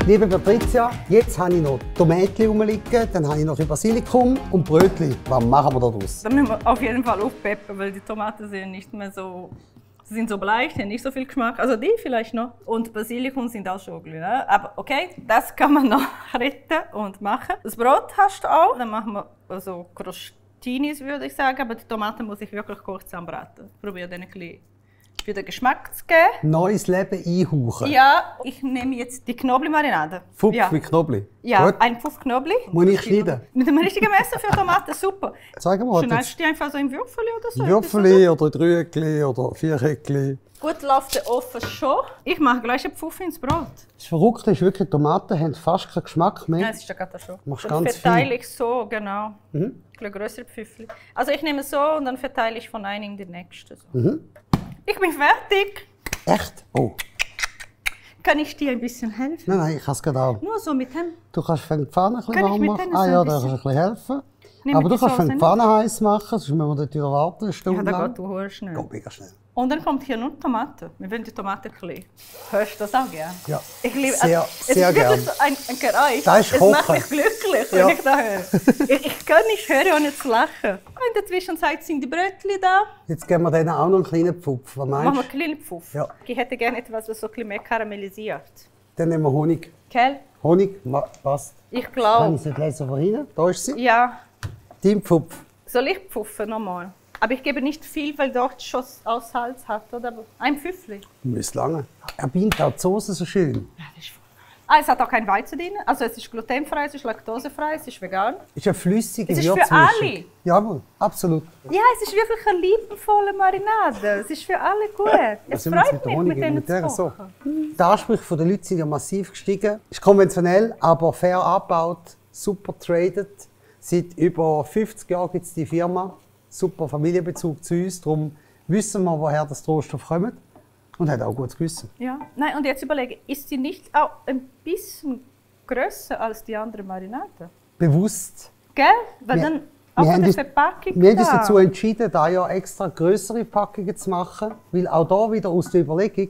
Liebe Patricia, jetzt habe ich noch Tomaten rumliegen, dann habe ich noch ein Basilikum und Brötchen. Was machen wir daraus? Da müssen wir auf jeden Fall aufpeppen, weil die Tomaten sind nicht mehr so, sie sind so bleich, haben nicht so viel Geschmack. Also die vielleicht noch. Und Basilikum sind auch schon gut. Ne? Aber okay, das kann man noch retten und machen. Das Brot hast du auch. Dann machen wir also Crostinis, würde ich sagen. Aber die Tomaten muss ich wirklich kurz anbraten. Ich probiere dann ein bisschen für den Geschmack zu geben. Neues Leben einhauchen. Ja, ich nehme jetzt die Knoblauchmarinade. Pfupf ja. mit Knoblauch? Ja, Gut. ein Pfuff Knoblauch. Muss ich schneiden? Mit einem richtigen Messer für Tomaten, super. Zeig mal. Schneidest du die einfach so in Würfel oder so? Würfel oder Dreieckli oder Viereckli. Gut läuft der Ofen schon. Ich mache gleich einen Pfuff ins Brot. Das Verrückte ist wirklich, Tomaten haben fast keinen Geschmack mehr. Ja, es ist eine Katastrophe. Machst Dann ganz verteile ich so, genau. Mhm. Ein größere Pfüffli. Also ich nehme so und dann verteile ich von einem in die nächste. So. Mhm. Ich bin fertig. Echt? Oh. Kann ich dir ein bisschen helfen? Nein, ich kann es gerade auch. Nur so mit dem. Du kannst die Pfanne ein bisschen Kann ich warm mit machen. denen Ah so ja, ein da kannst du bisschen- ein bisschen helfen. Nehme Aber du die kannst Soße die Pfanne heiß machen, sonst müssen wir dort wieder warten, eine Stunde Ja, da lang. geht du schnell. Geht mega schnell. Und dann kommt hier nur Tomaten. Wir wollen die Tomaten klein. Hörst du das auch gerne? Ja, Ich liebe sehr, es. sehr ist wirklich gern. so ein Geräusch. Das ist es macht Kochen. mich glücklich, Ja. wenn ich das höre. Ich kann nicht hören, ohne zu lachen. Und in der Zwischenzeit sind die Brötchen da. Jetzt geben wir denen auch noch einen kleinen Pfupf. Was Machen wir meinst einen kleinen Pfuff. Ja. Ich hätte gerne etwas, das so ein bisschen mehr karamellisiert. du? Dann nehmen wir Honig. Gell? Honig passt. Ich Kann glaube. ich sie lesen von hinten? Da ist sie. Ja. Dein Pfupf. Soll ich pfuffen nochmal? Aber ich gebe nicht viel, weil dort schon auch Salz hat, oder? Ein Pfüffli. Müsste lange. Er bindet auch die Soße so schön. Ja, das ist voll geil. Es hat auch kein Weizen drin. Also es ist glutenfrei, es ist laktosefrei, es ist vegan. Ist eine flüssige Es ist für Würzmischung. alle. Jawohl, absolut. Ja, es ist wirklich eine liebevolle Marinade. Es ist für alle gut. Es sind wir jetzt freut mit der mich, Honig mit denen mit der zu so. kochen. Die Ansprüche der Leute sind ja massiv gestiegen. Ist konventionell, aber fair abgebaut, super traded. Seit über 50 Jahren gibt es die Firma. Super Familienbezug zu uns. Darum wissen wir, woher das Rohstoff kommt. Und hat auch ein gutes Gewissen. Ja. Nein, und jetzt überlege, ist sie nicht auch ein bisschen grösser als die andere Marinade? Bewusst. Gell? Weil Wir- dann auch von der Verpackung wir haben uns da. dazu entschieden, da ja extra größere Packungen zu machen. Weil auch da wieder aus der Überlegung,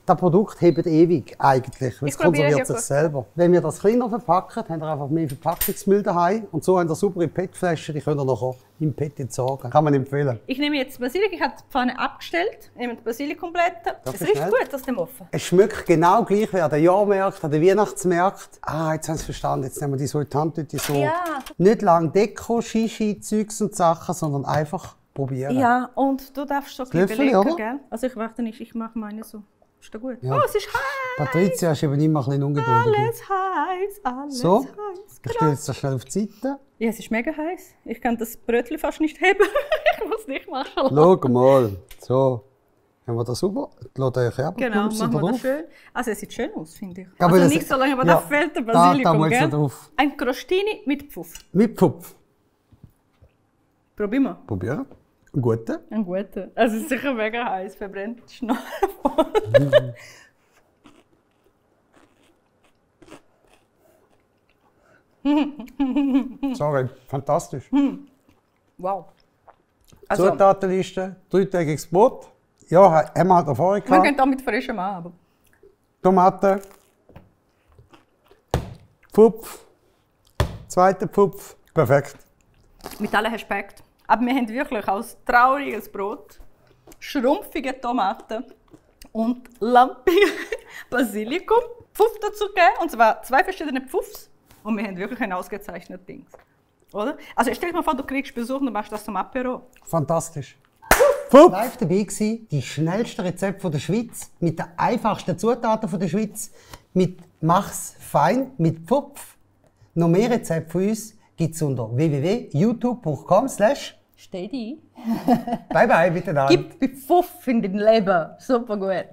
das Produkt hebt ewig eigentlich, weil es Ich probiere konserviert ja sich kurz. selber. Wenn wir das kleiner verpacken, haben wir einfach mehr Verpackungsmüll daheim. Und so haben wir saubere PET-Flaschen, die können wir nachher im PET entsorgen. Kann man empfehlen. Ich nehme jetzt Basilikum, ich habe die Pfanne abgestellt, nehme die Basilikumblätter. Darf Es ich riecht schnell? gut aus dem Ofen. Es schmeckt genau gleich wie an den Jahrmärkten, an den Weihnachtsmärkten. Ah, jetzt haben Sie es verstanden. Jetzt nehmen wir die so in die Hand, die so. Ja. Nicht lang Deko, Shishi, Zeugs und Sachen, sondern einfach probieren. Ja, und du darfst so ein bisschen Löffel, belegen, oder? gell? Also ich warte nicht, ich mache meine so. Ist das gut? Ja. Oh, es ist heiß! Patricia ist eben immer ein bisschen ungeduldig. Alles heiß, alles So, heiß. ich stelle jetzt das schnell auf die Seite. Ja, es ist mega heiß. Ich kann das Brötchen fast nicht heben. Ich muss nicht machen. Schau mal. So, haben wir das super? Lass den Kerber Genau, machen wir das drauf. schön. Also es sieht schön aus, finde ich. Aber Also das- nicht so lange, aber ja, da fehlt der da Basilikum, muss gell? er drauf. Ein Crostini mit Pfuff. Mit Pfupf. Probieren wir. Probieren. Einen guten. Ein guter. Also es ist sicher mega heiß, verbrennt die Schnarre. Sorry, fantastisch. Wow. Also, Zutatenliste, dreitägiges Brot. Ja, haben wir halt noch vorher man gehabt. könnte auch mit frischem an, aber Tomaten. Pfupf. Zweiter Pfupf. Perfekt. mit allem Respekt. Aber wir haben wirklich als trauriges Brot schrumpfige Tomaten und lampige Basilikum Pfuff dazu gegeben. Und zwar 2 verschiedene Pfuffs. Und wir haben wirklich ein ausgezeichnetes Ding. Oder? Also stell dir mal vor, du kriegst Besuch und du machst das zum Apero. Fantastisch. Pfupf. Live dabei gewesen, die schnellsten Rezepte der Schweiz, mit den einfachsten Zutaten der Schweiz, mit Mach's fein, mit Pfupf. Noch mehr Rezepte von uns gibt es unter www.youtube.com/. Steh die. Bye bye, bitte dann. Gib Pfuff in dein Leben. Super gut.